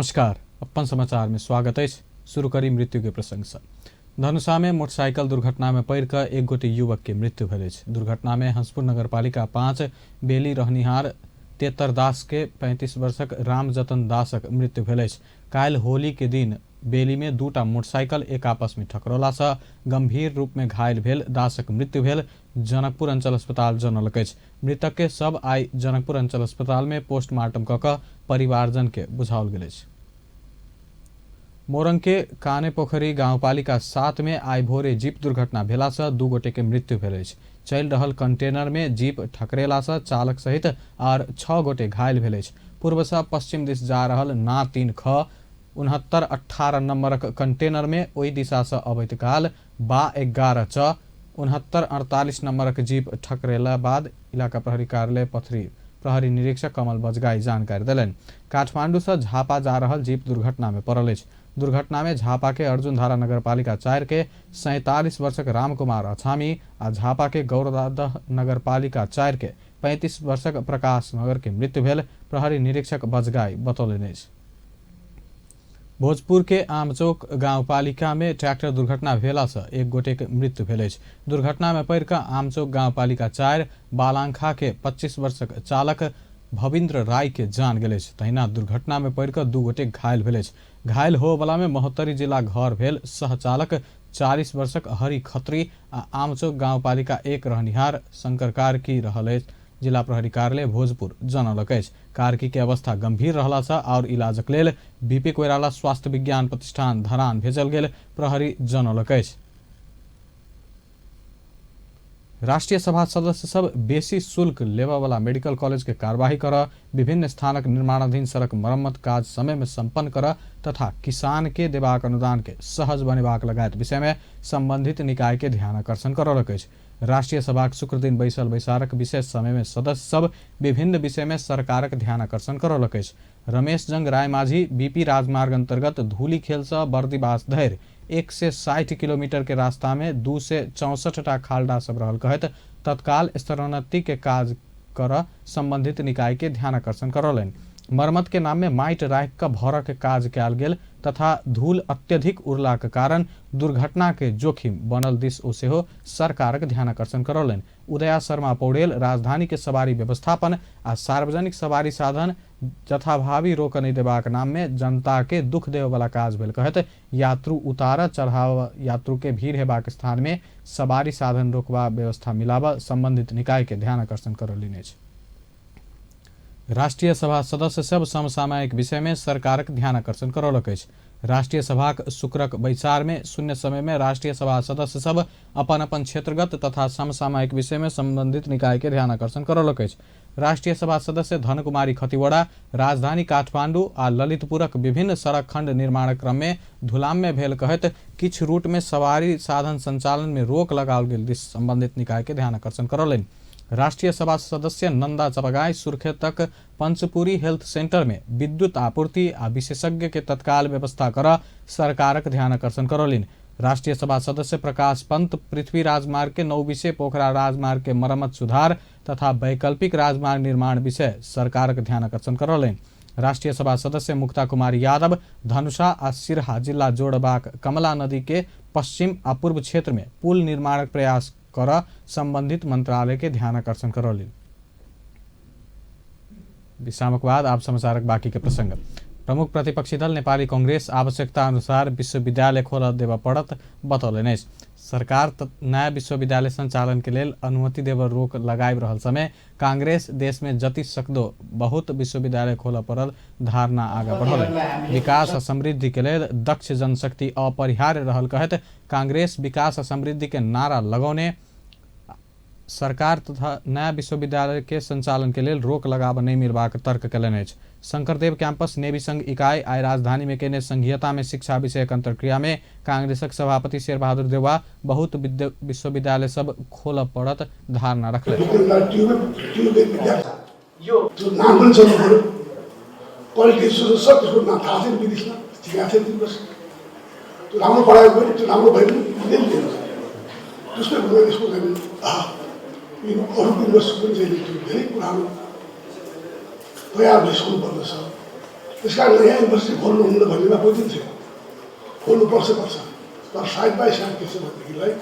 नमस्कार, अपन समाचार में स्वागत अछि। शुरू करी मृत्यु के प्रसंग से। धनुषा में मोटरसाइकिल दुर्घटना में पड़ि कऽ एक गोटे युवक के मृत्यु भेल अछि। दुर्घटना में हंसपुर नगरपालिका 5 बेली रहनिहार तेतर दास के 35 वर्षक रामजतन दासक मृत्यु भेल अछि। काल्हि होली के दिन बेली में दूटा मोटरसाइकिल एक आपस में ठकरौला से गंभीर रूप में घायल भेल दासक मृत्यु भेल जनकपुर अंचल अस्पताल जनौलक अछि। मृतक के शव आइ जनकपुर अंचल अस्पताल में पोस्टमार्टम कऽ कऽ परिवारजन के बुझाओल गेल अछि। मोरंग के कानेपोखरी गांवपालिका 7 में आइ भोरे जीप दुर्घटना भेला से 2 गोटे के मृत्यु भेल अछि। चलि रहल कंटेनर में जीप ठकरेला से चालक सहित आर 6 गोटे घायल भेल अछि। पूर्व से पश्चिम दिस जा रहल ना 3 ख 6918 नंबरक कंटेनर में ओहि दिशा से अबैत काल बा 11 च 6948 नंबरक जीप ठकरेला बाद इलाका प्रहरी कार्यालय पथरी प्रहरी निरीक्षक कमल बजगाई जानकारी देलनि। काठमांडू से झापा जा रहल जीप दुर्घटना में पड़ल अछि। दुर्घटना में झापा के अर्जुनधारा नगरपालिका 4 के 47 वर्षक रामकुमार अछामी आ झापा के गौरदादह नगरपालिका 4 के 35 वर्षक प्रकाश मगर के मृत्यु भेल प्रहरी निरीक्षक बजगाई बतौलनि अछि। भोजपुर के आमचौक गांवपालिका में ट्रैक्टर दुर्घटना भेला से एक गोटे के मृत्यु भेल अछि। दुर्घटना में पड़ि कऽ आमचौक गांवपालिका 4 बालांखा के 25 वर्षक चालक भविन्द्र राय के जान गेल अछि। तहिना दुर्घटना में पड़ि कऽ 2 गोटे घायल भेल अछि। घायल होवला में महोत्तरी जिला घर भेल सहचालक 40 वर्षक हरि खत्री आ आमचौक गांवपालिका 1 रहनिहार शंकर कार्की रहल अछि। जिला प्रहरी कार्यालय भोजपुर जनौलक अछि। कार्की के अवस्था गंभीर रहला से और इलाजक लेल बीपी कोइराला स्वास्थ्य विज्ञान प्रतिष्ठान धरान भेजल गेल प्रहरी जनौलक अछि। राष्ट्रीय सभा सदस्य सब बेसी शुल्क लेबऽवला मेडिकल कॉलेज के कार्यवाही करऽ, विभिन्न स्थानक निर्माणाधीन सड़क मरम्मत काज समय में संपन्न करऽ तथा किसान के देबाक अनुदान के सहज बनेबाक लगायत विषय में संबंधित निकाय के ध्यान आकर्षण करौलक अछि। राष्ट्रीय सभाक शुक्र दिन बैसल बैसारक विशेष समय में सदस्य सब विभिन्न विषय में सरकारक ध्यान आकर्षण करौलक अछि। रमेश जंग रायमाझी बीपी राजमार्ग अंतर्गत धूलीखेल से बर्दिवास धरि 160 किलोमीटर के रास्ता में 264 टा खाल्डा सब रहल कहैत तत्काल स्तरोन्नति के काज कर संबंधित निकाय के ध्यान आकर्षण करौलनि। मरम्मत के नाम में माटि राखि कऽ भरऽ के काज कयल गेल तथा धूल अत्यधिक उड़लाक कारण दुर्घटना के जोखिम बनल दिस ओ सेहो सरकारक ध्यान आकर्षण करौलनि। उदया शर्मा पौडेल राजधानी के सवारी व्यवस्थापन आ सार्वजनिक सवारी साधन जथाभावी रोक नहि देबाक नाम में जनता के दुख देबऽवला काज भेल कहैत यात्रु उतार चढ़ाव यात्रु के भीड़ हेबाक स्थान में सवारी साधन रोकबा व्यवस्था मिलाबऽ संबंधित निकाय के ध्यान आकर्षण करौलनि अछि। राष्ट्रीय सभा सदस्य सब समसामयिक विषय में सरकारक ध्यान आकर्षण करौलक अछि। राष्ट्रीय सभाक शुक्रक बैसार में शून्य समय में राष्ट्रीय सभा सदस्य सब अपन अपन क्षेत्रगत तथा समसामयिक विषय में संबंधित निकाय के ध्यान आकर्षण करौलक अछि। राष्ट्रीय सभा सदस्य धनकुमारी खतिवड़ा राजधानी काठमांडू आ ललितपुरक विभिन्न सड़क खंड निर्माण क्रम में धुलाम्य भेल कहैत किछु रूट में सवारी साधन संचालन में रोक लगाओल गेल दिस संबंधित निकाय के ध्यान आकर्षण करौलनि। राष्ट्रीय सभा सदस्य नंदा चपगाई सुर्खेतक पंचपुरी हेल्थ सेंटर में विद्युत आपूर्ति आ विशेषज्ञ के तत्काल व्यवस्था कर सरकारक ध्यान आकर्षण करौलनि। राष्ट्रीय सभा सदस्य प्रकाश पंत पृथ्वी राजमार्ग के नौविसे पोखरा राजमार्ग के मरम्मत सुधार तथा वैकल्पिक राजमार्ग निर्माण विषय सरकारक ध्यान आकर्षण करौलनि। राष्ट्रीय सभा सदस्य मुक्ता कुमारी यादव धनुषा आ सिरहा जिला जोड़बाक कमला नदी के पश्चिम आ पूर्व क्षेत्र में पुल निर्माणक प्रयास कर संबंधित मंत्रालय के ध्यान आकर्षण करौलनि। विश्रामक बाद आप समाचारक बाकी के प्रसंग। प्रमुख प्रतिपक्षी दल नेपाली कांग्रेस आवश्यकता अनुसार विश्वविद्यालय खोल देबऽ पड़त बतौलनि अछि। सरकार नया विश्वविद्यालय संचालन के लेल अनुमति देबऽ रोक लगाबि रहल समय कांग्रेस देश में जति सकदो बहुत विश्वविद्यालय खोलऽ पड़ल धारणा आगा बढ़ौलनि। विकास आ समृद्धि के लेल दक्ष जनशक्ति अपरिहार्य रहल कहैत कांग्रेस विकास आ समृद्धि के नारा लगौने सरकार तथा नया विश्वविद्यालय के संचालन के लेल रोक लगाबऽ नहि मिलबाक तर्क कयलनि अछि। शंकरदेव कैंपस नेवी संघ इकाई आइ राजधानी में केने संघीयता में शिक्षा विषयक अंतर्क्रिया में कांग्रेसक सभापति शेरबहादुर देउवा बहुत विश्वविद्यालय सब खोलऽ पड़त धारणा रखलनि। राम्रो पढायो भने त्यो राम्रो भयो भने मिलिदिन्छ, त्यस्तो हुँदैन। यसको चाहिँ अरू युनिभर्सिटी पनि चाहिँ त्यो धेरै कुराहरू तयार भइसक्नु पर्दछ। त्यस कारण नयाँ युनिभर्सिटी खोल्नुहुन्न भन्नेमा कोही पनि छैन, खोल्नुपर्छ पर्छ, तर साइड बाई साइड के छ भनेदेखिलाई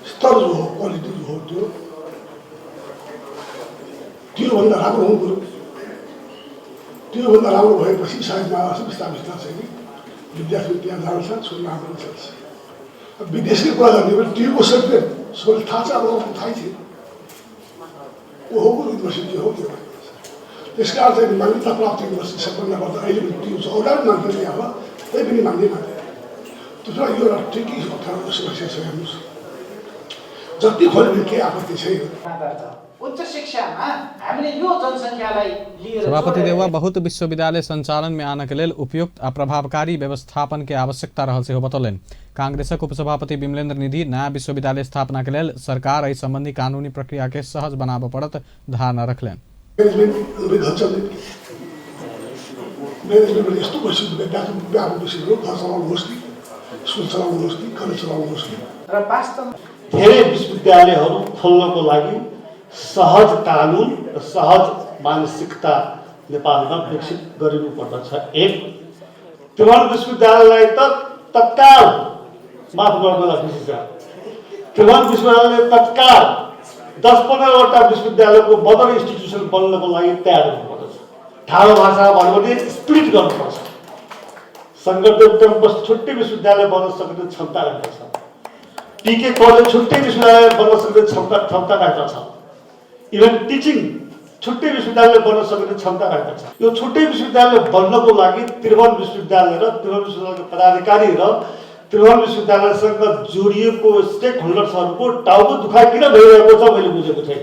स्तर जो हो, क्वालिटी जो हो, त्यो त्योभन्दा राम्रो हुनु पऱ्यो। त्योभन्दा राम्रो भएपछि सायद मलाई बिस्तारै बिस्तारै चाहिँ नि विद्यार्थी त्यहाँ जान्छ, छोड्न पनि सक्छ। विदेशकै कुरा गर्ने हो भने टियुको सर्टिफिकेट सबैलाई थाहा छ, अब थाहै थियो, ऊ हो युनिभर्सिटी हो त्यो। त्यस कारण चाहिँ मान्यता प्राप्त युनिभर्सिटी सबभन्दा गर्दा अहिले पनि टियु छ, अरूलाई पनि मान्दैन यहाँ, त्यही पनि मान्दै मान्दैन। त्यसो यो एउटा ट्रिकी अप्ठ्यारो समस्या छ। हेर्नुहोस्, जति खोल्यो भने केही आपत्ति छैन। उच्च शिक्षामा हामीले यो जनसङ्ख्यालाई लिएर सभापति देउवा बहुत विश्वविद्यालय संचालन में आनक लेल उपयुक्त आ प्रभावकारी व्यवस्थापन के आवश्यकता रहल सेहो बतौलनि। कांग्रेसक उपसभापति विमलेन्द्र निधि नया विश्वविद्यालय स्थापना के लेल सरकार एहि संबंधी कानूनी प्रक्रिया के सहज बनाबऽ पड़त धारणा रखलनि। म्यानेजमेन्ट घर चल्ने म्यानेजमेन्ट यस्तो भइसक्यो, व्यापक भइसक्यो, घर चलाउनुहोस् कि स्कुल चलाउनुहोस् कि कलेज चलाउनुहोस् कि। र वास्तवमा धेरै विश्वविद्यालयहरू खोल्नको लागि सहज कानुन र सहज मानसिकता नेपालमा विकसित गरिनुपर्दछ। एक त्रिभुवन विश्वविद्यालयलाई त तत्काल, माफ गर्नुहोला विशेष, त्रिभुवन विश्वविद्यालयले तत्काल 10-15वटा विश्वविद्यालयको मदर इन्स्टिट्युसन बन्नको लागि तयार हुनुपर्दछ। ठाडो भाषा भन्यो भने स्प्लिट गर्नुपर्छ। शङ्करदेव क्याम्पस छुट्टै विश्वविद्यालय बन्न सक्ने क्षमता राख्दछ, पिके कलेज छुट्टै विश्वविद्यालय बन्न सक्ने क्षमता क्षमता राख्दछ, इभन टिचिङ छुट्टै विश्वविद्यालय बन्न सक्ने क्षमता राख्दछ। यो छुट्टै विश्वविद्यालय बन्नको लागि त्रिभुवन विश्वविद्यालय र त्रिभुवन विश्वविद्यालयको पदाधिकारी र त्रिभुवन विश्वविद्यालयसँग जोडिएको स्टेक होल्डर्सहरूको टाउको दुखाइ किन भइरहेको छ, मैले बुझेको छैन।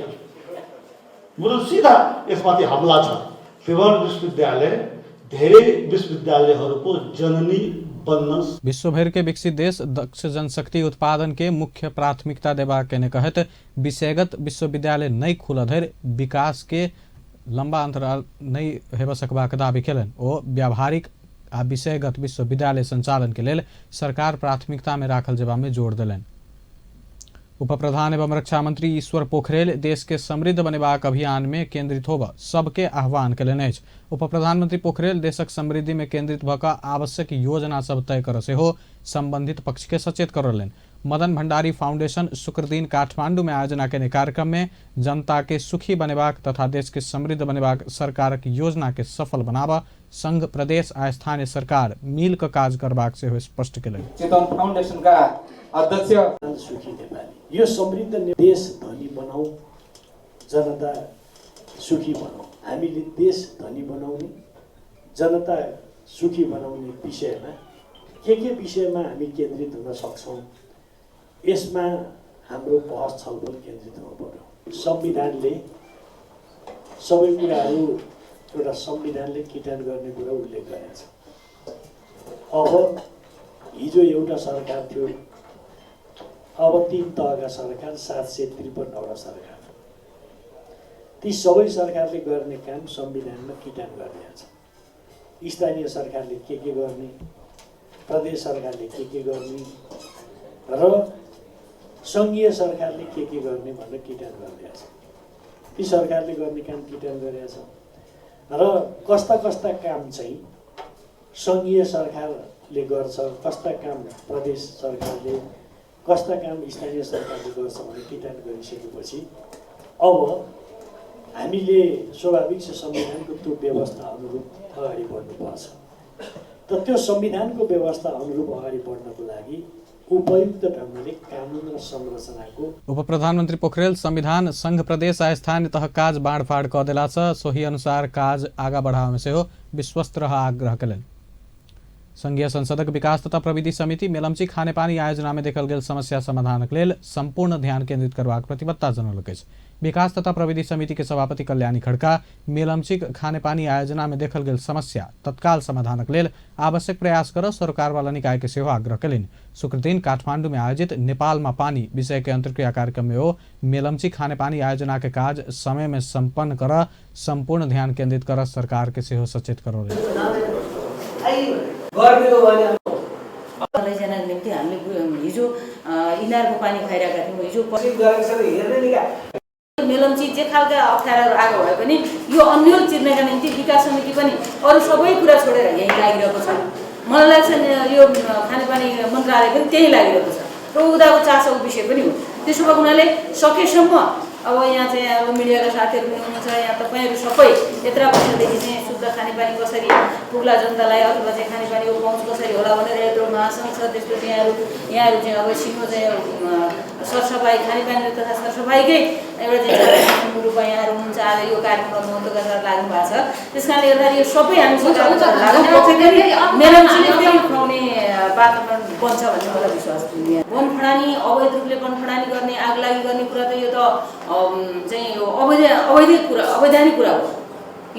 मेरो सिधा यसमाथि हमला छ। त्रिभुवन विश्वविद्यालय धेरै विश्वविद्यालयहरूको जननी बन्न विश्वभर के विकसित देश दक्ष जनशक्ति उत्पादन के मुख्य प्राथमिकता देबाक केने कहैत विषयगत विश्वविद्यालय नहि खुलऽ धरि विकास के लंबा अंतराल नहि हेबऽ सकबाक दावी केलनि। ओ व्यावहारिक आ विषयगत विश्वविद्यालय संचालन के लेल सरकार प्राथमिकता में राखल जेबा में जोर देलनि। उप प्रधान एवं रक्षा मंत्री ईश्वर पोखरेल देश के समृद्ध बनेबाक अभियान में केंद्रित होबऽ सबके आह्वान केलनि अछि। उप प्रधानमंत्री पोखरेल देशक समृद्धि में केंद्रित भऽ कऽ आवश्यक योजना सब तय करऽ सेहो संबंधित पक्ष के सचेत करौलनि। मदन भंडारी फाउंडेशन शुक्रदिन काठमांडू में आयोजना केने कार्यक्रम में जनता के सुखी बनेबाक तथा देश के समृद्ध बनेबाक सरकारक योजना के सफल बनाबऽ संघ, प्रदेश आ स्थानीय सरकार मिल कऽ काज करबाक सेहो स्पष्ट केलनि। चितवन फाउन्डेसनका अध्यक्ष सुखी नेपाली, यो समृद्ध देश धनी बनाऊ, जनता सुखी बनाऊ। हामीले देश धनी बनाउने, जनता सुखी बनाउने विषयमा के विषयमा हामी केन्द्रित हुन सक्छौँ, यसमा हाम्रो बहस छलफल केन्द्रित हुनु पर्यो। संविधानले सबै कुराहरू एउटा संविधानले किटान गर्ने कुरा उल्लेख गरेको छ। अब हिजो एउटा सरकार थियो, अब 3 तहका सरकार, 753वटा सरकार, ती सबै सरकारले गर्ने काम संविधानमा किटान गरिदिएको छ। स्थानीय सरकारले के गर्ने, प्रदेश सरकारले के गर्ने र सङ्घीय सरकारले के गर्ने भनेर किटान गरिदिएको छ। ती सरकारले गर्ने काम किटान गरेको छ र कस्ता कस्ता काम चाहिँ सङ्घीय सरकारले गर्छ, कस्ता काम प्रदेश सरकारले, कस्ता काम स्थानीय सरकारले गर्छ भनेर किटान गरिसकेपछि अब हामीले स्वाभाविक छ संविधानको त्यो व्यवस्था अनुरूप अगाडि बढ्नुपर्छ। त त्यो संविधानको व्यवस्था अनुरूप अगाडि बढ्नको लागि उपयुक्त ढङ्गले कानुन र संरचनाको उप प्रधानमंत्री पोखरेल संविधान संघ, प्रदेश आ स्थानीय तह काज बाँडफाँड कऽ देलासँ सोही अनुसार काज आगा बढ़ाबऽ में सेहो विश्वस्त रह आग्रह केलनि। संघीय संसदक विकास तथा प्रविधि समिति मेलम्ची खानेपानी आयोजना में देखल गेल समस्या समाधानक लेल संपूर्ण ध्यान केंद्रित करबाक प्रतिबद्धता जनौलक अछि। विकास तथा प्रविधि समिति के सभापति कल्याणी खड़का मेलम्चीक खानेपानी आयोजना में देखल गेल समस्या तत्काल समाधानक लेल आवश्यक प्रयास कर सरकारवाला निकाय के सेहो आग्रह केलनि। शुक्रदिन काठमांडू में आयोजित नेपालमा पानी विषय के अंतर्क्रिया कार्यक्रम में ओ मेलम्ची खानेपानी आयोजना के काज समय में संपन्न कर संपूर्ण ध्यान केंद्रित कर सरकार के सेहो सचेत करौलनि। लैजानको निम्ति हामीले हिजो इनारको पानी खाइरहेका थियौँ, हिजो मेलम्ची जे खालका अप्ठ्याराहरू आएको भए पनि यो अन्यल चिर्नका निम्ति विकास समिति पनि अरू सबै कुरा छोडेर यहीँ लागिरहेको छ। मलाई लाग्छ यो खानेपानी मन्त्रालय पनि त्यही लागिरहेको छ र उदाको चासोको विषय पनि हो। त्यसो भएको हुनाले सकेसम्म अब यहाँ चाहिँ अब मिडियाका साथीहरू पनि हुनुहुन्छ, यहाँ तपाईँहरू सबै यत्र वर्षदेखि चाहिँ शुद्ध खानेपानी कसरी पुग्ला जनतालाई अथवा चाहिँ खानेपानीको पहुँच कसरी होला भनेर यत्रो महासङ्घ छ, त्यसपछि यहाँहरू चाहिँ अब सिङ्गो चाहिँ सरसफाइ खानेपानी तथा सरसफाइकै एउटा चाहिँ रूपमा यहाँहरू हुनुहुन्छ। आज यो कार्यक्रममा महत्त्वका साथ लाग्नु भएको छ। त्यस कारणले गर्दाखेरि यो सबै हामी मेलम्चीले फेरि उठाउने वातावरण बन्छ भन्ने मलाई विश्वास छ। वन खडानी, अवैध रूपले वन खडानी गर्ने, आगलागी गर्ने कुरा त यो त चाहिँ यो अवैध कुरा, अवैधानिक कुरा हो।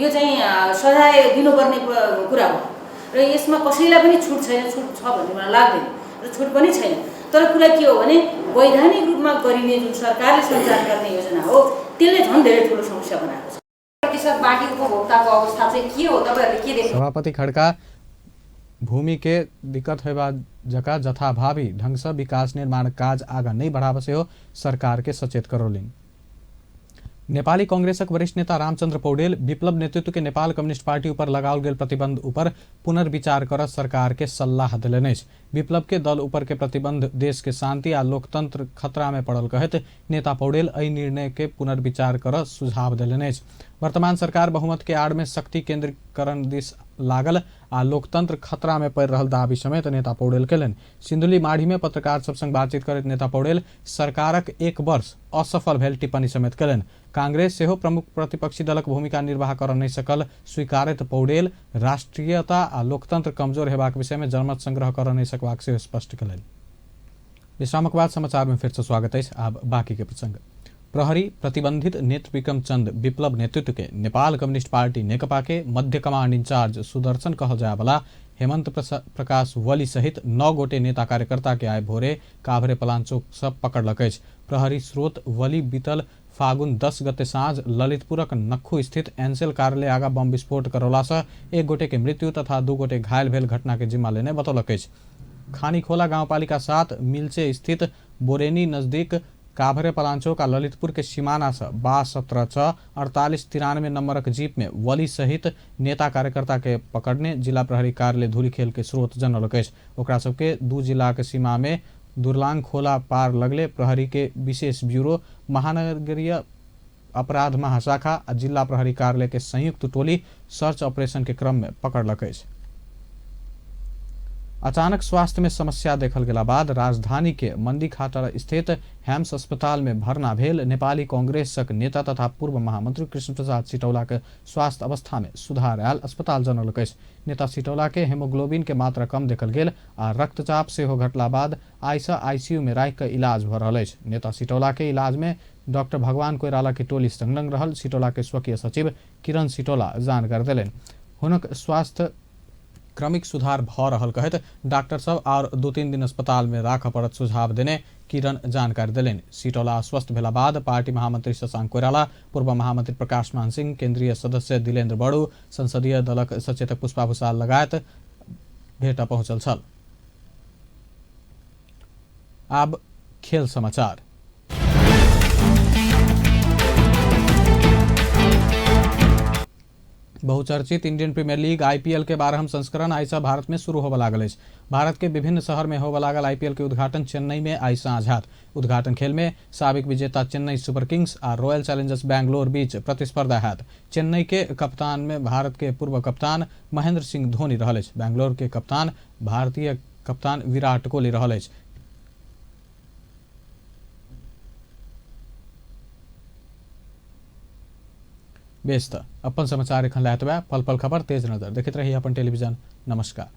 यो चाहिँ सजाय दिनुपर्ने कुरा हो र यसमा कसैलाई पनि छुट छैन। छुट छ भन्ने मलाई लाग्दैन र छुट पनि छैन। तर कुरा के हो भने वैधानिक रूपमा गरिने जुन सरकारले सञ्चालन गर्ने योजना हो त्यसले झन् धेरै ठुलो समस्या बनाएको छ। प्रतिशत बाँकी उपभोक्ताको अवस्था चाहिँ के हो, तपाईहरुले के देख्नु? सभापति खड्का भूमि के दिक्कत होबा जका जथाभावी ढंग से विकास निर्माण काज आगा नहीं बढ़ाव से हो सरकार के सचेत करौलिन। नेपाली कांग्रेसक वरिष्ठ नेता रामचंद्र पौडेल विप्लव नेतृत्व के नेपाल कम्युनिस्ट पार्टी ऊपर लगाओल गेल प्रतिबंध ऊपर पुनर्विचार कर सरकार के सल्लाह देलनि अछि। विप्लव के दल ऊपर के प्रतिबंध देश के शांति आ लोकतंत्र खतरा में पड़ल कहैत नेता पौडेल एहि निर्णय के पुनर्विचार कर सुझाव देलनि अछि। वर्तमान सरकार बहुमत के आड़ में शक्ति केंद्रीकरण दिस लागल आ लोकतंत्र खतरा में पड़ि रहल दावी समेत नेता पौडेल केलनि। सिंधुली माढ़ी में पत्रकार सब संग बातचीत करैत नेता पौडेल सरकारक एक वर्ष असफल भेल टिप्पणी समेत केलनि। कांग्रेस सेहो प्रमुख प्रतिपक्षी दलक भूमिका निर्वाह कर नहि सकल स्वीकारैत पौडेल राष्ट्रीयता आ लोकतंत्र कमजोर हेबाक विषय में जनमत संग्रह कर नहि सकबाक सेहो स्पष्ट केलनि। विश्रामक बाद समाचार में फेर से स्वागत अछि। आब बाकी के प्रसंग। प्रहरी प्रतिबंधित नेत्र विक्रम चंद विप्लव नेतृत्व के नेपाल कम्युनिस्ट पार्टी नेकपा के मध्य कमांड इंचार्ज सुदर्शन कहल जाय वाला हेमंत प्रकाश वली सहित 9 गोटे नेता कार्यकर्ता के आइ भोरे काभ्रे पलाञ्चोक से पकड़लक अछि। प्रहरी स्रोत वली बीतल फागुन 10 गते साँझ ललितपुरक नक्खू स्थित एनसेल कार्यालय आगा बम विस्फोट करौला से 1 गोटे के मृत्यु तथा 2 गोटे घायल भेल घटना के जिम्मा लेने बतौलक अछि। खानीखोला गाउँपालिका 7 मिल्चे स्थित बोरेनी नजदीक काभ्रे पलाञ्चोक आ ललितपुर के सिमाना से 17 6 48 93 नंबरक जीप में वली सहित नेता कार्यकर्ता के पकड़ने जिला प्रहरी कार्यालय धुलीखेल के स्रोत जनौलक अछि। ओकरा सबके 2 जिला के सीमा में दुर्लांग खोला पार लगले प्रहरी के विशेष ब्यूरो, महानगरीय अपराध महाशाखा आ जिला प्रहरी कार्यालय के संयुक्त टोली सर्च ऑपरेशन के क्रम में पकड़लक अछि। अचानक स्वास्थ्य में समस्या देखल गेला बाद राजधानी के मंदी खाटर स्थित हैम्स अस्पताल में भर्ना भेल नेपाली कांग्रेसक नेता तथा पूर्व महामंत्री कृष्ण प्रसाद सिटौला के स्वास्थ्य अवस्था में सुधार आयल अस्पताल जनौलक अछि। नेता सिटौला के हेमोग्लोबिन के मात्रा कम देखल गेल आ रक्तचाप सेहो घटला बाद आइसँ आईसीयू में राखि कऽ इलाज भऽ रहल अछि। नेता सिटौला के इलाज में डॉक्टर भगवान कोइराला के टोली संलग्न रहल सिटौला के स्वकीय सचिव किरण सिटौला जानकारी देलनि। हुनक स्वास्थ्य क्रमिक सुधार भऽ रहल कहैत डॉक्टर सब और 2-3 दिन अस्पताल में राखऽ पड़त सुझाव देने किरण जानकारी देलनि। सिटौला अस्वस्थ भेला बाद पार्टी महामंत्री शशांक कोइराला, पूर्व महामंत्री प्रकाश मान सिंह, केंद्रीय सदस्य दिलेन्द्र बड़ू, संसदीय दलक सचेतक पुष्पा भूषाल लगायत भेट पहुंचल छल। आब खेल समाचार। बहुचर्चित इंडियन प्रीमियर लीग आईपीएल के 12वां संस्करण आइ से भारत में शुरू होबय लागल अछि। भारत के विभिन्न शहर में होबय लागल आईपीएल के उद्घाटन चेन्नई में आइ साँझ हैत। उद्घाटन खेल में साबिक विजेता चेन्नई सुपर किंग्स आ रॉयल चैलेंजर्स बैंगलोर बीच प्रतिस्पर्धा हैत। चेन्नई के कप्तान में भारत के पूर्व कप्तान महेंद्र सिंह धोनी रहल अछि। बैंगलोर के कप्तान भारतीय कप्तान विराट कोहली रहल अछि। बेस त अपन समाचार एखन लए एतबे। पल पल खबर तेज नजर देखैत रही अपन टेलीविजन। नमस्कार।